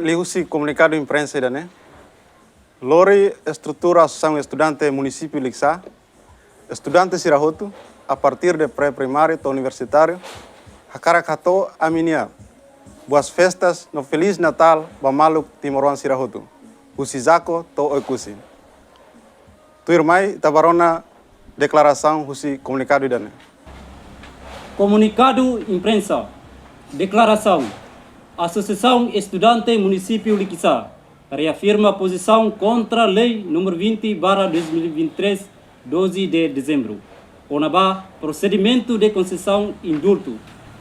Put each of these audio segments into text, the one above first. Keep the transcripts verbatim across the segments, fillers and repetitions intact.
Liuhusi komunikadu imprensa ida-ne'e, lori estrutura Asosiasaun Estudante Munisípiu Likisá, estudante sira hotu, a partir de pré-primáriu to'o universitáriu, hakarak hato'o ami-nia boas festas no Feliz Natal ba maluk timoroan sira hotu, husi Jaco to'o Oekusi. Tuirmai ita bá rona deklarasaun husi komunikadu ida-ne'e. Komunikadu imprensa. Deklarasaun. Asosiasaun Estudante Munisípiu Likisá reafirma pozisaun kontra Lei número vinte barra dois mil e vinte e três, doze de dezembro, kona-ba prosedimentu de konsesaun indultu,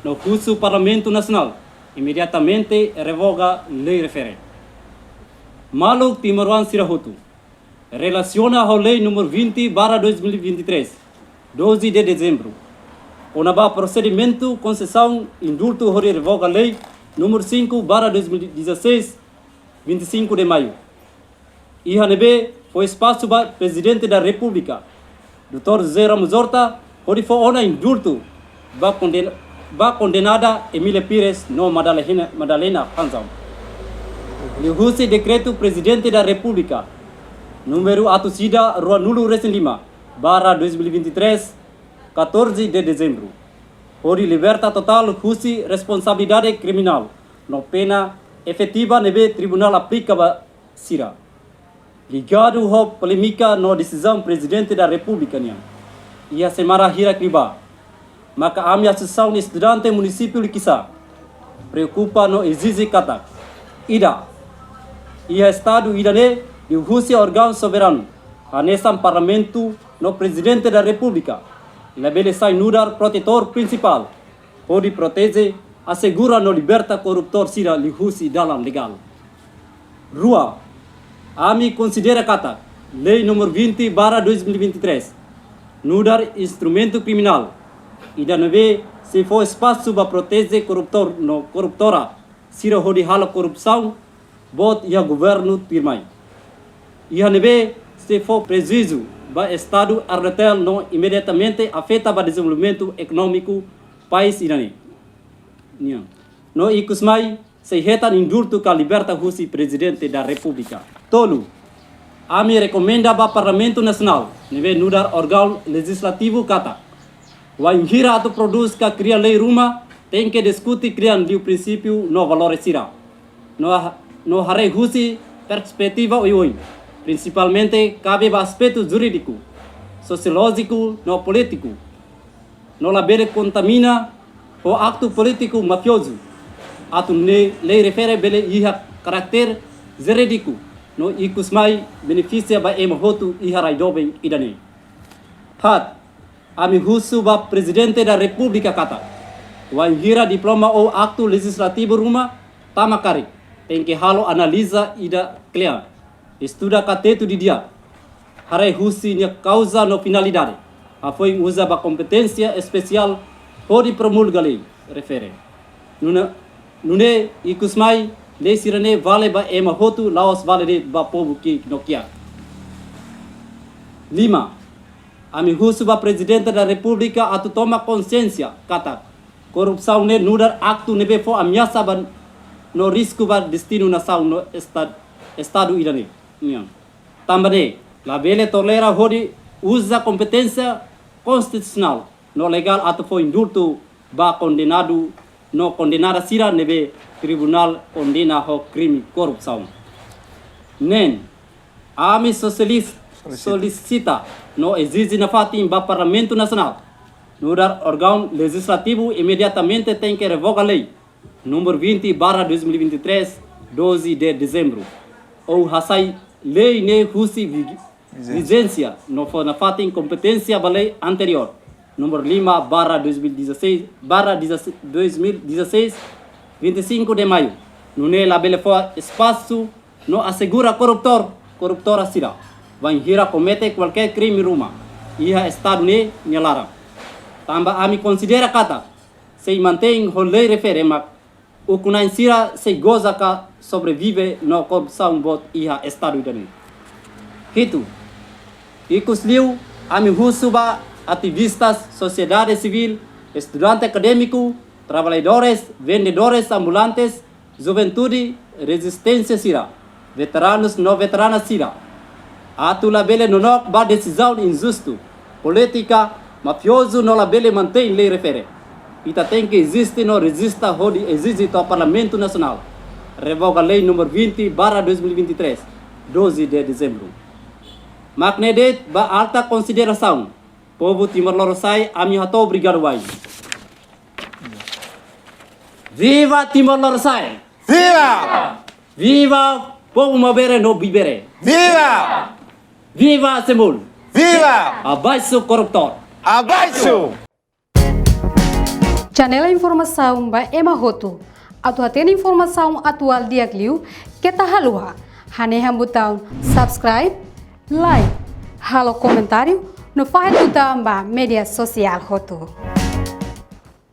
no husu Parlamentu Nasionál imediatamente revoga lei refere. Maluk timoroan sira hotu, relasiona ho Lei número vinte barra dois mil e vinte e três, doze de dezembro, kona-ba prosedimentu konsesaun indultu hodi revoga Lei número cinco barra dois mil e dezasseis, vinte e cinco de maio. Iha ne'ebé fó espasu ba Prezidente da Repúblika, doutór José Ramos Horta, hodi fó ona indultu ba konden-, ba kondenada Emília Pires no Madalena, Madalena Randall. Liuhusi dekretu Prezidente da Repúblika, númeru atus ida ruanulu resin lima, barra dois mil e vinte e três, catorze de dezembro, hodi liberta totál husi responsabilidade kriminál no pena efetiva ne'ebé tribunál aplika ba sira. Ligadu ho polémika no desizaun Prezidente da Repúblika nian, iha semana hirak liubá maka ami Asosiasaun Estudante Munisípiu Likisá preokupa no ezije katak: ida, iha estadu ida-ne'e liuhusi órgaun soberanu, hanesan Parlamentu no Prezidente da Repúblika, labele sai nu'udar protetór prinsipál hodi proteje, asegura no liberta korruptór sira liuhusi dalan legál. Rua, ami konsidera katak Lei númeru vinte barra dois mil e vinte e três nu'udar instrumentu kriminál ida ne'ebé sei fó espasu ba proteje korruptór no korruptora sira hodi halo korrupsaun boot iha governu tuirmai. Iha ne'ebé sei fó prejuízu ba estadu R D T L no imediatamente afeta ba dezenvolvimentu ekonómiku país ida-ne'e nian. No ikusmai sei hetan indultu ka liberta husi Prezidente da Repúblika. Tolu, ami rekomenda ba Parlamentu Nasionál ne'ebé nu'udar órgaun lejislativu katak, wainhira atu prodús ka kria lei ruma, tenke diskute krian liu prinsípiu no valór sira. No, no haree husi perspetiva oioin, prinsipalmente kabe ba aspetu jurídiku, sosiolójiku no polítiku. No labele kontamina ho aktu polítiku mafiozu, atu nune'e lei refere bele iha karáter jurídiku no ikusmai benefisia ba ema hotu iha rai doben ida-ne'e. Haat, ami husu ba Prezidente da Repúblika katak, wainhira diploma ou aktu lejislativu ruma tama karik, tenke halo analiza ida kle'an, estuda ka tetu didi'ak, haree husi nia kauza no finalidade, hafoin uza ba kompeténsia espesiál hodi promulga lei refere. Nune'e, nune'e ikusmai lei sira-ne'e vale ba ema hotu, la'ós vale de'it ba povu ki'ik no kiak. Lima, ami husu ba Prezidente da Repúblika atu toma konxiénsia katak korrupsaun ne'e nu'udar aktu ne'ebé fó ameasa ba no risku ba destinu nasaun no esta-, estadu ida-ne'e nian. Tanba ne'e labele tolera hodi uza kompeténsia konstitusionál no legál atu fó indultu ba kondenadu no kondenada sira ne'ebé tribunál kondena ho krime korrupsaun. Neen, ami sosialis-, solisita no ezije nafatin ba Parlamentu Nasionál nu'udar órgaun lejislativu imediatamente tenke revoga lei númeru vinte barra dois mil e vinte e três, doze de dezembro, ou hasai lei ne'e husi vig-, vijénsia no fó nafatin kompeténsia ba lei anteriór, númeru lima barra dois mil e dezasseis, barra dois mil e dezasseis, vinte e cinco de maio, nune'e labele fó espasu no asegura korruptór, korruptora sira, wainhira komete kualkér krime ruma iha estadu ne'e nia laran. Tanba ami konsidera katak, sei mantein ho lei refere mak ukun-na'in sira sei goza ka sobrevive no korrupsaun boot iha estadu ida-ne'e. Hitu, ikusliu ami husu ba ativistas, sosiedade sivíl, estudante akadémiku, traballadores, vendedores ambulantes, juventude, rezisténsia sira, veteranus no veterana sira, atu labele nonook ba desizaun injustu, polítika mafiozu no labele mantein lei refere. Ita tenke eziste no rezista hodi ezije to'o Parlamentu Nasionál revoga lei númeru vinte barra dois mil e vinte e três, doze de dezembro. Mak ne'e de'it ba alta konsiderasaun, povu Timor Lorosa'e, ami hato'o obrigadu wa'in. Viva Timor Lorosa'e! Viva! Viva povu maubere no buibere! Viva! Viva Semul! Viva! Abaixo koruptór! Abaixo! Janela informasaun ba ema hotu. Atu hatene informasaun atuál di'ak liu, keta haluha hanehan butaun subscribe, like, halo komentáriu no fahe tutan ba média sosiál hotu.